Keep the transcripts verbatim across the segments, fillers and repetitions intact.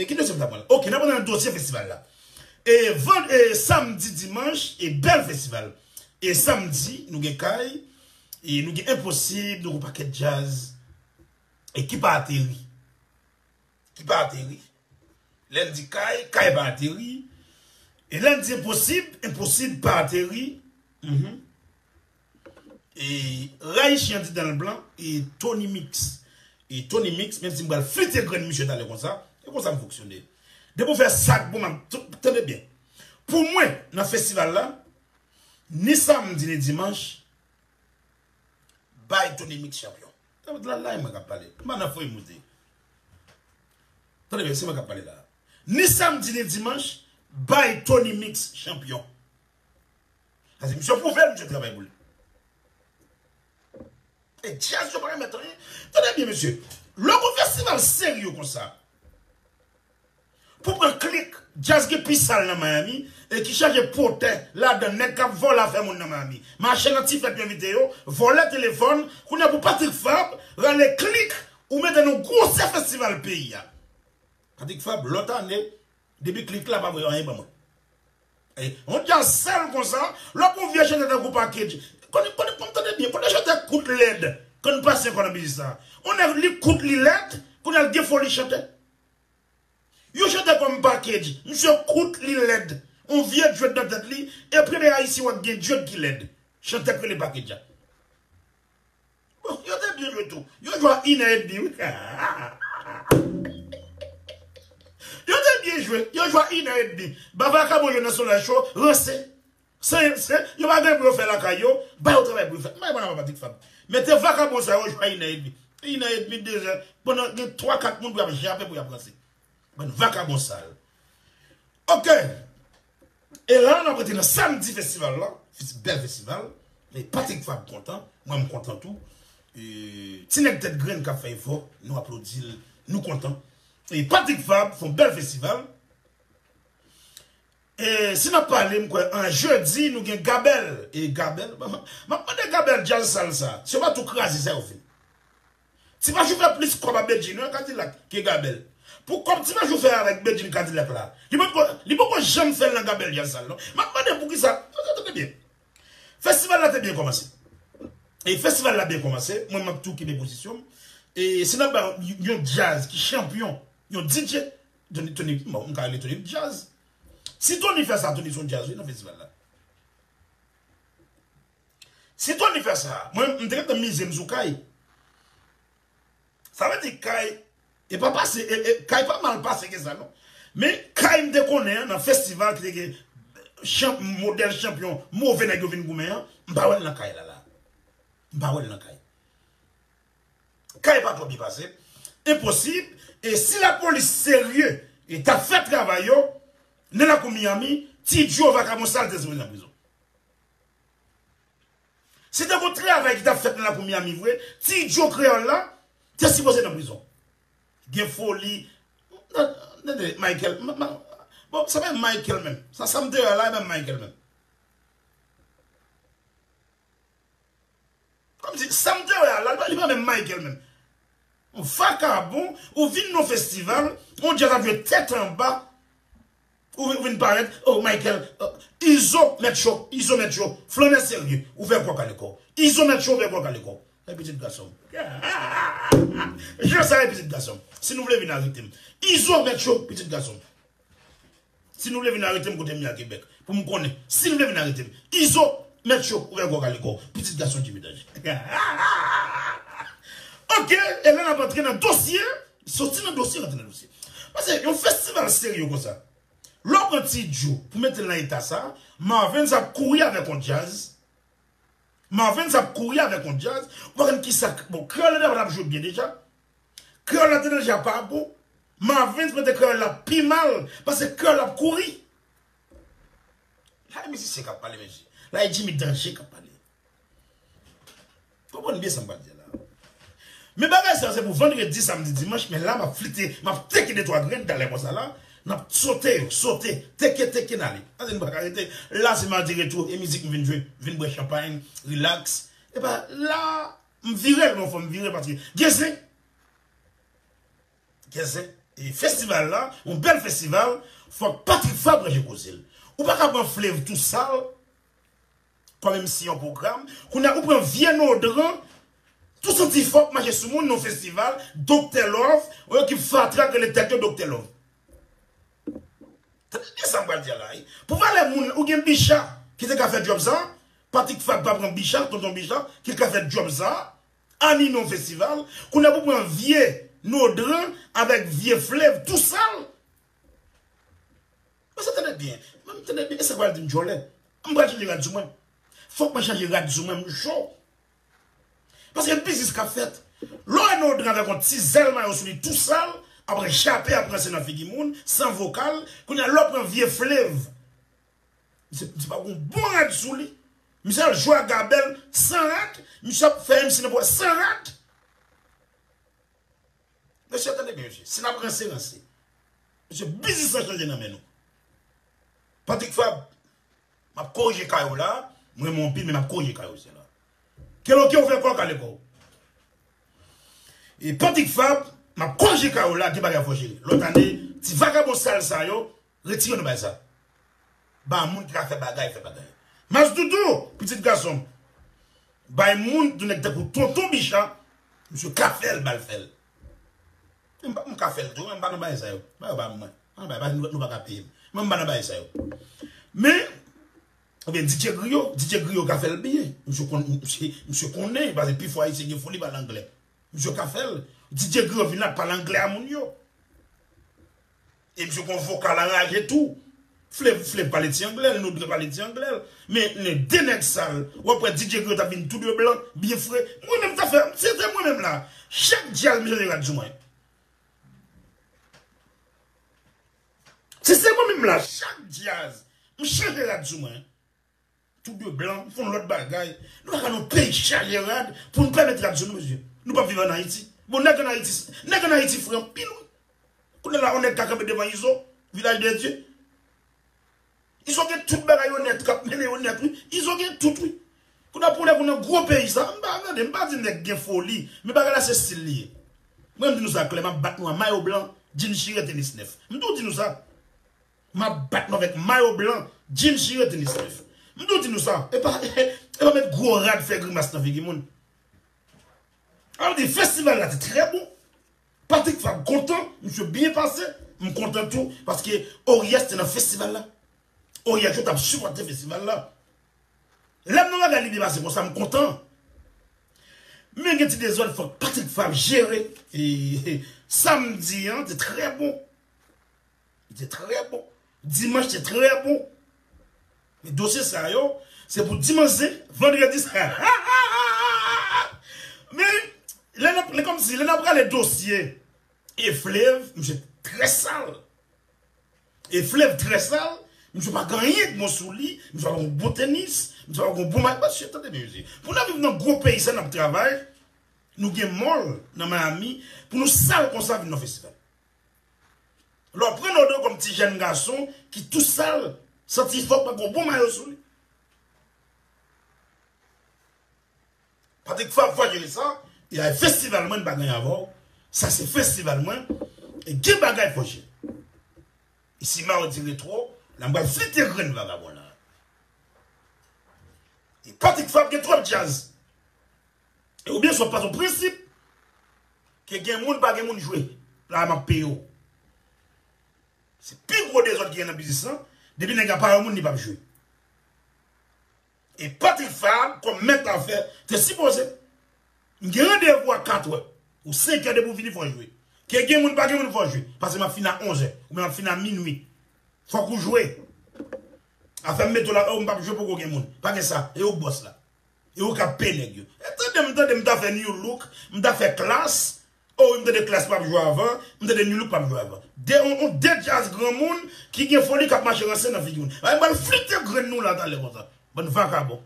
E ki dezyèm sa pral? Ok, n ap nan dosye festival la. E vann-, e samdi, dimanch, e bèl festival. E samdi, nou gen Kay, e nou gen Enposib, nou gen pakèt djaz. E ki pa ateri. Ki pa ateri. Lè n di Kay, Kay pa ateri. E lè n di Enposib, Enposib pa ateri. Mhm. E Rayichi an di dan l blan, e Tony Mix. E Tony Mix, menm si m pral flite grenn misye talè konsa, e konsa m fonksyone. Depi w fè sa k bon, m ap t-, tande byen. Pou mwen, nan festival la, ni samdi, ni dimanch, bay Tony Mix chanpyon. Tande la, la, e mwen k ap pale. M pa nan foy moute. Tande byen, se mwen k ap pale la. Ni samdi, ni dimanch, bay Tony Mix chanpyon. Paske misye pwouve l, misye travay pou li. E djaz yo pa remèt anyen. Tande byen, mesye. Lè w gon festival serye konsa, pou pran klik, djaz ki pi sal nan Miami, e ki chaje potè ladan nèg k ap vòlè afè moun nan Miami. Mache nan ti fèt yo envite yo, vòlè telefòn, kounye a pou Patrick Fab, rale klik, ou mete nan gwosè festival peyi a. Patrick Fab, lòt ane, depi klik la pa voye anyen ban mwen. E, yon djaz sal konsa, lè w pran yon vye chantè tankou Package. Konn, konn, konn tande byen, konn chantè kout lèd, konn pase ankò nan biznis sa. Yon nèg li kout li lèd, kounye a l gen foli chantè. Yon chantè kòm Package, misye kout li lèd. Yon vye dread nan tèt li, e premye ayisyen w ap gen dread ki lèd. Chantè k rele Package a. Bon, yo te byen jwe tou. Yo jwe a inè edmi, wi. Yo te byen jwe. Yo jwe a inè edmi. Ba vakabon yo nan solèy cho, ranse. San, san, yo pa gen pou yo fè lakay yo, ba yo travay pou yo fè. M pa konn apa Patrick Fab. Mete vakabon sa yo jwe a inè edmi. Inè edmi, dezè. Pandan gen twa, kat moun pou y ap jape pou y ap ranse. Bann vakabon sal. Ok. E la, n ap rete nan samdi festival la. Fes-, bèl festival. E Patrick Fab kontan. Mwen, m kontan tou. E ti nèg tèt grenn k ap fè efò, nou aplodi l. Nou kontan. E Patrick Fab fè yon bèl festival. E si n ap pale, m kwè, an jedi, nou gen Gabèl. E Gabèl, m ap mande Gabèl djaz sal sa. Si yo pa tou kraze sa, yo fini. Ti Machou fè plis kòb a Bedjine, wi, Kadilak, ke Gabèl. Pou kòb Ti Machou fè avèk Bedjine Kadilak la, li poko, li poko janm fè l nan Gabèl djaz sal, non. M ap mande poukisa. Tande, tande byen. Festival la te byen kòmanse. E festival la byen kòmanse. Mwen, m ap tou kenbe pozisyon m. E si n ap ba yon, yon djaz ki chanpyon, yon D J, Tony, Tony, bon, m ka rele Tony djaz. Si Tony fè sa, Tony se yon djaz, wi, nan festival la. Si Tony fè sa, mwen, m te gentan mize m sou Kay. Sa vle di Kay, e pa pase, e, e, Kay pa mal pase ke sa, non. Men Kay m te konnen an, nan festival ki te gen chan-, modèl chanpyon, move nèg yo vin goumen an, m pa wè l nan Kay la, la. M pa wè l nan Kay. Kay pa twò byen pase. Enposib. E si lapolis serye, e t ap fè travay yo, nan lakou Miami, Ti Djo vakabon sal te sou nan prizon. Si te gon travay ki t ap fèt nan lakou Miami vre, Ti Djo kreyòl la te sipoze nan prizon. Gen foli. Tande, Michael, ma, ma, bon, sa pa Michael menm. Sa, sa m te wè la, e pa Michael menm. Kòmsi, sa m te wè a la, li pa, li pa menm Michael menm. Yon vakabon, ou vin nan festival, yon djaz ap jwe tèt anba, ou vin, ou vin parèt, oh, Michael, oh, Izo, mèt cho, Izo, mèt cho, flannè serye, ouvè kò w kale kò w. Izo, mèt cho, ouvè kò w kale kò w. E pitit gason m. Jan sa ye, pitit gason m. Si nou vle vin arete m. Izo, mèt cho, pitit gason m. Si nou vle vin arete m kote m ye a Kebèk, pou m konnen. Si nou vle vin arete m. Izo, mèt cho, ouvè kò w kale kò w. Pitit gason Jimmy Danje. Ok, e la n ap antre nan dosye. Soti nan dosye, rantre nan dosye. Paske yon festival serye konsa. Lè w pran Ti Djo pou mete l nan eta sa, Marvens ap kouri avèk yon djaz. Marvens ap kouri avèk yon djaz. Ou pa konn kisa, bon, kreyòl la deja t ap jwe byen deja. Kreyòl la te deja pa bon. Marvens mete kreyòl la pi mal, paske kreyòl la ap kouri. La e mizisyen k ap pale, mesye. La e Jimmy Danje k ap pale. Konprann byen sa m pral di a la. Men bagay sa yo se pou vandredi, samdi, dimanch, men la m ap flite, m ap teke de twa grenn talè konsa la. N ap sote yo, sote, teke, teke n ale. Paske nou pa ka rete. La se madi retou, e mizik m vin jwe, vin bwè chanpay, rilaks. Epa la, m vire l yon fwa, m vire paske gen zen. Gen zen. E festival la, yon bèl festival, fòk Patrick Fabre ranje koze l. Ou pa ka pran Flave tou sal, kòm M C yon pwogram. Kounye a, ou pran vye nodran, tou santi fò k mache sou moun nan festival, Doktè Love, yon ekip fatra k rele tèt yo Doktè Love. Tande byen sa m pral di a la, wi. Pou valè moun, ou gen Bicha ki te ka fè djòb sa, Patrick Fabre pa pran Bicha, tonton Bicha, ki ka fè djòb sa, anime yon festival, kounye a pou pran vye nodran avèk vye Flave tou sal. Mwen se tande byen. Mwen tande byen. E sa pral di m djòlè. M pral chanje rad sou mwen. Fòk mwen chanje rad sou mwen, m cho. Paske biznis k ap fèt. Lè w wè nodran avèk yon ti zèl mayo sou li tou sal, ap chape, ap ranse nan figi moun, san vokal, kounye a lè w pran vye Flave. Misye, misye pa gon bon rad sou li. Misye al jwe ak Gabèl san rad. Misye ap fè M C nan pwè san rad. Mesye, tande byen, mesye. Si n ap ranse, ranse. Mesye, biznis lan chanje nan men nou. Patrick Fabre, m ap korije kay ou la. Mwen renmen w anpil, men m ap korije kay ou, sè la. Kèlòske ou fè kò w kale kò w. E Patrick Fabre, m ap korije kay ou la, gen bagay fò jere. Lòt ane, ti vagabon sal sa yo, retire nou bay sa. Ba moun ki ka fè bagay, fè bagay. Mas Doudou, pitit gason m. Bay moun, tou nèg tankou Tonton Bicha, misye ka fè l, ba l fè l. M pa, m ka fè l tou, men m pa nan bagay sa yo. Bagay yo pa mwen. An bagay, pa, nou, nou pa ka peye m. Mwen, m pa nan bagay sa yo. Men, oubyen D J Griyo, D J Griyo ka fè l byen. Misye kon, misye, misye konnen, paske pifò Ayisyen gen foli pale anglè. Misye ka fè l. D J Griyo vin la pale anglè a moun yo. E misye gon vokal anraje tou. Flave, Flave pale ti anglè l, Nodran pale ti anglè l. Men, men de nèg sal, w ap wè D J Griyo t ap vin tou de blan, byen fre. Mwen menm sa fè, se te mwen menm la. Chak djaz m chanje rad sou mwen. Se, se mwen menm la, chak djaz, m chanje rad sou mwen. Tou de blan, m fè yon lòt bagay. Nou pa ka nan peyi chaje rad pou n pa met rad sou nou, mesye. Nou p ap viv ann Ayiti. Bon, nèg ann Ayiti, nèg ann Ayiti fre anpil, wi. Kounye a la, yon nèg ka kanpe devan Izo, Vilaj de Dye. Izo gen tout bagay yo nèt, k ap mennen yo nèt, wi. Izo gen tout, wi. Kounye a pou nèg ou nan gwo peyi sa, m pa, tande, m pa di nèg gen foli, men bagay la se estil li ye. Mwen, m di nou sa klè, m ap bat nou a mayo blan, djin chire, tenis nèf. M tou di nou sa. M ap bat nou avèk mayo blan, djin chire, tenis nèf. M tou di nou sa. E pa, e pa met gwo rad fè grimas nan figi moun. Alò di, festival la te trè bon. Patrick Fabre kontan, misye byen pase. M kontan tou, paske Oriès te nan festival la. Oriès yo t ap sipòte festival la. Lè m nan bagay li byen pase konsa, m kontan. Men gen ti dezòd, fòk Patrick Fabre jere. E, e, samdi an te trè bon. Li te trè bon. Dimanch te trè bon. Men dosye sa yo, se pou dimanch zen, vandredi sa. Men, lè n ap, lè kòmsi, lè n ap rale dosye, e Flave, misye trè sal. E Flave trè sal, misye pa gen anyen k bon sou li, misye pa gen bon tenis, misye pa gen bon may, mesye, tande byen, mesye. Pou n ap viv nan gwo peyi sa, n ap travay, nou gen mall nan Miami, pou nou sal konsa vin nan festival. Lè w pran Nodran kòm ti jèn gason ki tou sal, santi fò pa gon bon mayo sou li. Patrick Fabre fò jere sa, e ay festival mwen, m pa gen avè w. Sa se festival mwen, e gen bagay fò jere. E si Mawdi retwo, la m pral flite grenn vagabon la. E Patrick Fabre gen twòp djaz. E oubyen sou pa sou prensip ke gen moun pa gen moun jwe. La m ap peye w. Se pi gwo dezòd ki gen nan biznis lan. Depi nèg la pa yon moun, li p ap jwe. E Patrick Fabre, kòm mèt afè, te sipoze. M gen randevou a katrè ou senkè, depi w vini fò w jwe. Ke gen moun pa gen moun fò w jwe. Paske m ap fin a onzè, oubyen m ap fin a minui. Fòk ou jwe. Afè m mete w la, o, m p ap jwe poko gen moun. Pa gen sa, e ou k bòs la. E ou k ap peye nèg yo. E tande m, tande m ta fè New Look, m ta fè Klass. O, m tande Klass p ap jwe avan, m tande New Look p ap jwe avan. De, on, on, de djaz granmoun ki gen foli k ap mache ranse nan figi moun. Ay, m pral flite grenn nou la talè konsa. Bann vakabon.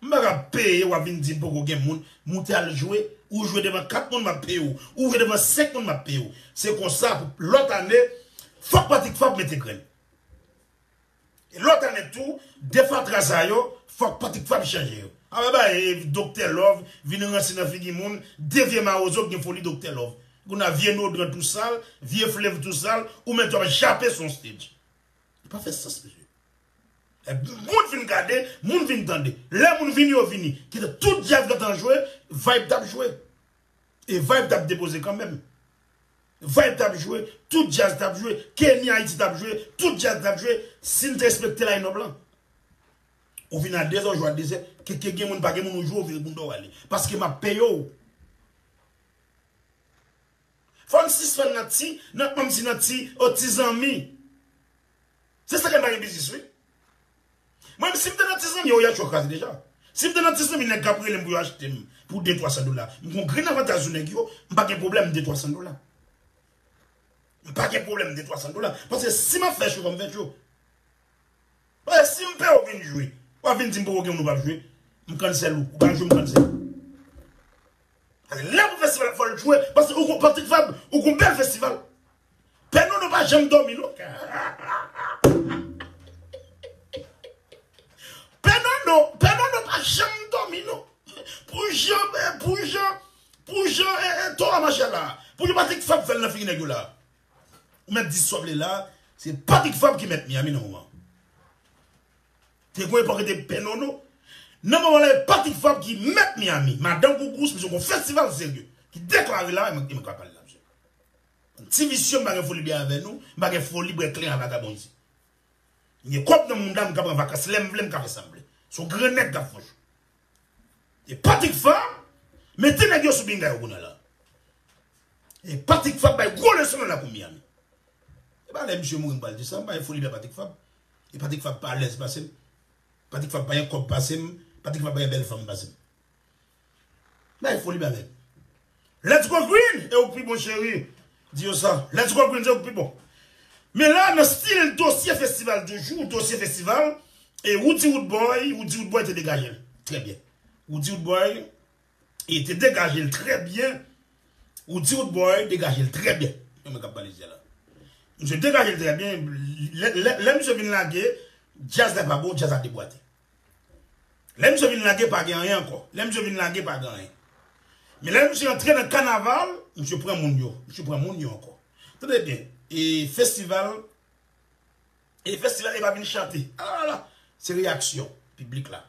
M pa ka peye w ap vin di m poko gen moun. Moute al jwe, ou jwe devan kat moun m ap peye w. Ou jwe devan senk moun m ap peye w. Se konsa pou lòt ane, fòk Patrick Fabre mete grenn. E lòt ane tou, de fatra sa yo, fòk Patrick Fabre chanje yo. Apa bay, e, Doktè Love vin ranse nan figi moun, de vye mawozo k gen foli Doktè Love. Kounye a vye nodran tou sal, vye flev tou sal, ou menm tou ap jape sou yon stage. Li pa fè sans, mesye. Lè moun vin gade, moun vin tande. Lè moun vini, yo vini. Kite tout djaz gentan jwe, vibe t ap jwe. E vibe t ap depoze kanmenm. Vibe t ap jwe, tout djaz t ap jwe, Kenny Haiti t ap jwe, tout djaz t ap jwe, si n te respekte line-up lan. Ou vin a de zè, ou jwe a de zè, ke, ke gen moun, pa gen moun, ou jwe, ou vire bouda w ale. Paske m ap peye w. Fò n sispann nan ti, nan, kòmsi nan ti, o ti zanmi. Se sa k fè m pa gen biznis, wi. Mwen, si m te nan ti zanmi, yo, yach yo kraze deja. Si m te nan ti zanmi, nèg k ap rele m pou yo achte m pou de, twa san dola. M gon grenn avantaj sou nèg yo, m pa gen pwoblèm de, twa san dola. M pa gen pwoblèm de, twa san dola. Paske si m ap fè cho, fò m fè cho. Paske si m pè ou vin jwe, w ap vin di m poko gen moun ou p ap jwe, m cancel ou. Ou pa jwe, m cancel ou. Paske lè pou festival, fò l jwe, paske ou gon Patrick Fab, ou gon bèl festival. Pè Nono pa janm dòmi, non. Pè Nono, Pè Nono pa janm dòmi, non. Pou jan, eh, pou jan, pou jan, eh, eh, to a mache la. Pou jan Patrick Fab fè l nan figi nèg yo la. Ou mèt di sa w vle la, se Patrick Fab ki mèt Miami nan moman. Te gon epòk te Pè Nono. Nan moman la, e Patrick Fab ki mèt Miami. Madan Gougous, misye gon festival serye. Ki deklare la, e mwen, e mwen ka pale la, misye. Ti visye, m pa gen foli bwè avè nou, m pa gen foli bwè klen a vagabon isi. M gen kòb nan mouda, m ka pran vakans lè m vle, m ka fè sa m vle. Se yon gran nèg k ap fè cho. E Patrick Fab mete nèg yo sou pinga yo kounye a la. E Patrick Fab bay gwo leson nan lakou Miami. E pa lè misye mouri m pral di sa, m pa gen foli bwè Patrick Fab. E Patrick Fab pa alèz pase m. Patrick Fab pa gen kòb pase m. Patrick Fab pa gen bèl fanm pase m. Bay foli bagay. Let's go green! E ou k pi bon, cheri. Di yo sa. Let's go green, se ou k pi bon. Men la, nan stil dosye festival toujou, dosye festival, e Roody Roodboy, Roody Roodboy te degaje l trè byen. Roody Roodboy, e te degaje l trè byen. Roody Roodboy degaje l trè byen. E mwen k ap pale di la. Misye degaje l trè byen. Lè, lè, lè misye vin lage, djaz la pa bon, djaz la debwate. Lè misye vin lage, pa gen anyen ankò. Lè misye vin lage, pa gen anyen. Men lè misye antre nan kanaval, misye pran moun yo. Misye pran moun yo ankò. Tande byen, e festival, e festival, e pa vin chante. Alala, se reyaksyon piblik la.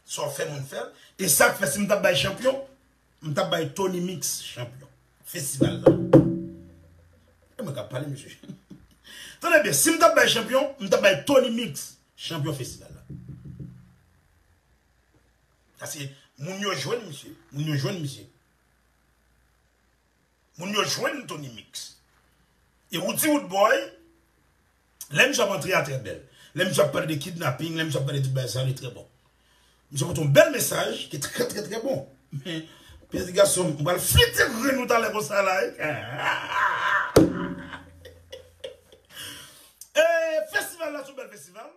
Sa w fè moun fè l. E sa k fè si m t ap bay chanpyon, m t ap bay Tony Mix chanpyon festival la. E mwen k ap pale, mesye. Tande byen, si m t ap bay chanpyon, m t ap bay Tony Mix chanpyon festival la. Paske moun yo jwenn misye. Moun yo jwenn misye. Moun yo jwenn Tony Mix. E Roody Roodboy, lè misye ap antre a trè bèl. Lè misye ap pale de kidnaping, lè misye ap pale de tout bagay sa, li trè bon. Misye pote yon bèl mesaj ki trè, trè, trè bon. Men, piti gason, m pral flite grenn ou talè konsa la, wi. E festival la, se yon bèl festival.